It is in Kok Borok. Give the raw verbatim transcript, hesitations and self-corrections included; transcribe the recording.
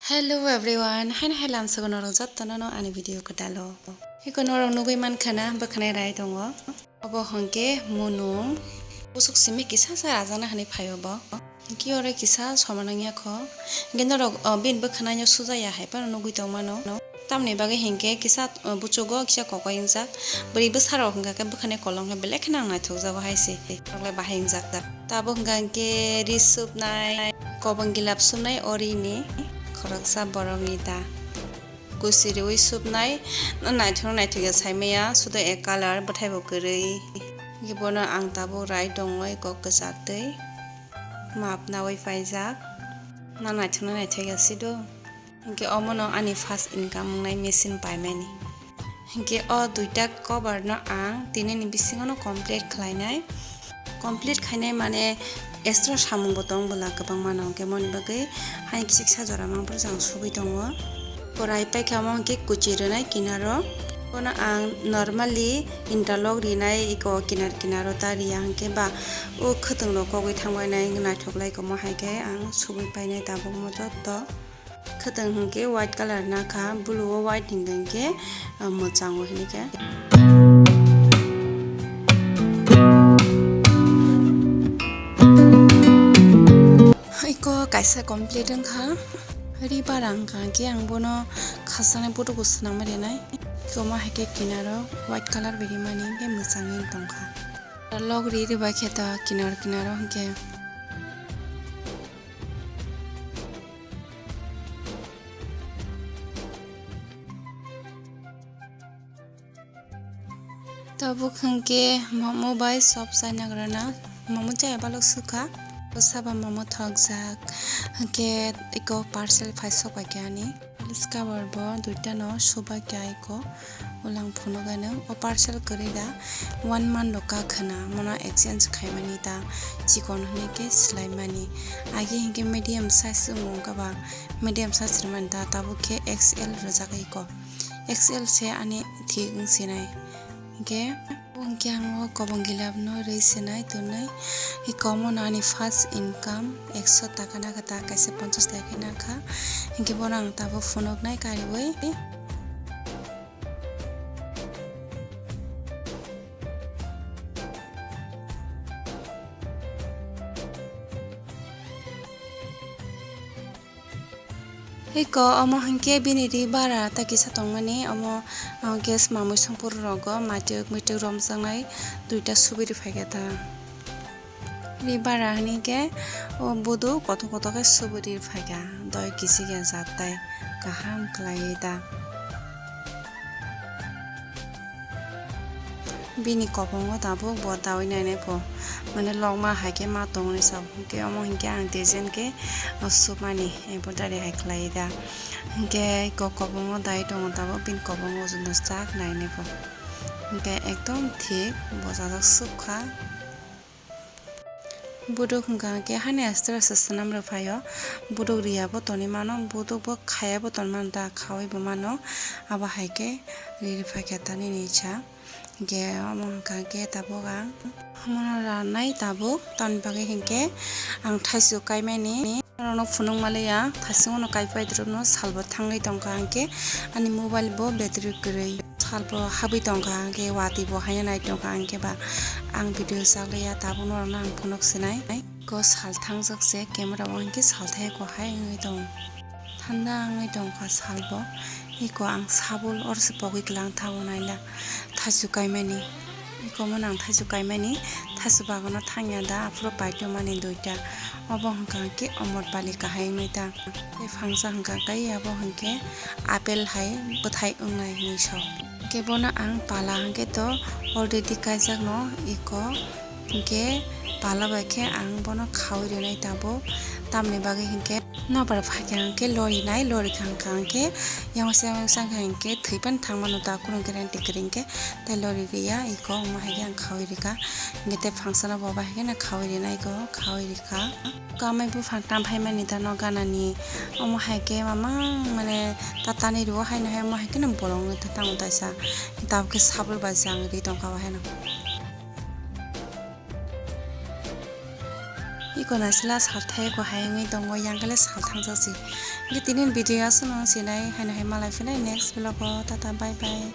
Hello everyone, haino hai lamsogo norok jotono no ani video kwtalo. Hiko norok nugwi mankha na bwkhanai rai tongo. Obo hwnkhe munung, pusuk simi kisa sa rajana hinwi phaio bo. Hwnkhe oro kisa soma nangya kho. Hwnkhe norok, o, bini bwkhanaino sujaya hai phano nugwi tongmano. Tamni bagwi hinkhe kisa, o, buchugo kisa kokoi wngjak. Bwrwi bwsarok hwnkha khe bwkhani kolom khe belai kheno ang naithokjago hai se. Norok lai bahai wngjak jak. Tabuk hwnkha khe ri supnai, kobong gilap supnai o rini khoroksa borokni ta. Kusi riwi supnai, no naithok naithok ya saimaya, sudo ek colour, bwthai bo kwrwi. Hwnkhe bono ang tabuk rai tongoi kok kwchak twi map nawi paijak. No naithok no naithok ya sido. Hwnkhe omono ani first income wngnai machine paimani. Hwnkhe o duita cover no ang tinini bisingo no complete khlainai. Complete khainai mane extra samung bo tong bwla kwbangma no, hwnkhe moni bagwi hai kichik sa jora mang phuru jang sugwi tongo. Korai paikha omo hwnkhe kuchi rwnai kinaro. Bono ang normally interlock rinai iko kinar kinaro ta riya hwnkhe ba o khwtwng rok kogwi thangbai nai naithok lai komo hai khe ang sugwi painai tabuk mo jotto. Khwtwng hwnkhe white colour nakha, blue o white hwnkhe, ah, mwchango hinkhe. Iko kaisa complete wngkha. Ri bara wngkha khe ang bono khasani photo bo swnamwi rinai. Iko ma hai khe kinaro white colour bai rimani hinkhe mwchangwi tongkha. Log ri ribai khe ta kinar kinaro hinkhe. Tabuk hwnkhe momo bai sop chainagrana, momo chaya balok sukha, bwsa ba momo thokjak, hwnkhe eko parcel phai sokbaikha ani. Police cover bo duita no subakya iko ulang phunuk anw o parcel kwrwi da one month rok ka khwna mono exchange khaimani ta chikon hwnwi khe swlaimani agi hinkhe medium size wngkha ba medium size rwmani ta tabuk khe X L rwjak iko X L se ani thik wngsinai hinkhe. Bo hwnkhe ang o kobong gilap no rwi swnai tonwi. Iko omo no ani first income ekso taka nakha ta kaisa ponchas taka nakha. Hinkhe bono ang tabuk phunuknai kariwi. Eko omo hinkhe bini ri bara ta kisa tongmani, omo, ah, gas mamui songpuru rogo maitwk muitwk romjaknai duita subui rwphaikha ta. Ri bara hinkhe o buduk kothok kothok khe subui rwphaikha doi kisi khe jat tai kaham khlaiwi ta. Bini kobongo tabuk bo dawi nainai pho, mane lokma hai khe ma tongni sabo, hinkhe omo hinkhe ang design khe, o, sukmani embroidery hai khlai da, hinkhe ko kobongo dawi tongo tabuk bini kobongo ujuno chak nainai pho, hinkhe ekdom thik bojajak sukha. Buduk hwnkha khe hani aste aste swnam rw phaio. Buduk riya bo tonwi mano, buduk bo khaya bo tonwi mano da, khawi bo mano. Abo hai khe ri rw phaikha ta nini cha. Hinkhe omo hwnkha khe tabuk ang omono ranai tabuk, tamni bagwi hinkhe ang thaisu kaimani. Norokno phunuk manliya, thaichung no kaipai rokno salbo thangwi tongkha, hinkhe ani mobile bo battery kwrwi salbo habwi tongkha, hinkhe watwi bo haina nai tongkha, hinkhe ba ang video chakliya, tabuk norokno ang phunuk sinai. Ko sal thangjak se camera o hinkhe sal thai ko hai wngwi tongo, thanda wngwi tongkha salbo. Eko ang sabul oro se pogwi kwlang thango naila thaisu kaimani. Eko omo nang thaisu kaimani, thaisu bagano thangya da, aphuru paitwmani duita. Obo hwnkha khe omor pali kahai wngwi ta. Tei phangsa hwnkha khe abo hwnkhe apple hai bwthai wngnai hinwi sao. Hwnkhe bono ang pala hwnkhe to already kaijakno eko. Hinkhe pala bai khe ang bono khaui rwnai tabuk, tamni bagwi hinkhe nobar phaikha hinkhe lori nai, lori kha hinkhe yang usa yang usa hinkhe thwi phano thangmano ta, kunu guarantee kwrwi hinkhe tei lori riya eko, omo hai khe ang khaui rwkha. Hinkhe tei phangsano bo bai haikhe no khaui rwnai eko, khaui rwkha. Kamai buphang tam phaimani ta no ganani, omo hai khe mamang mane tatani rwo haino hai, omo hai khe no bolong wngwi ta tango taisa, tabuk khe sabul bai jang ri tongkha o haino. Iko naisila salthai ko hai wngwi tongo, yang khe le sal thangjak si. Hwnkhe tini video aswk no sinai, haino hai malai phinai next vlog o, tata bye bye.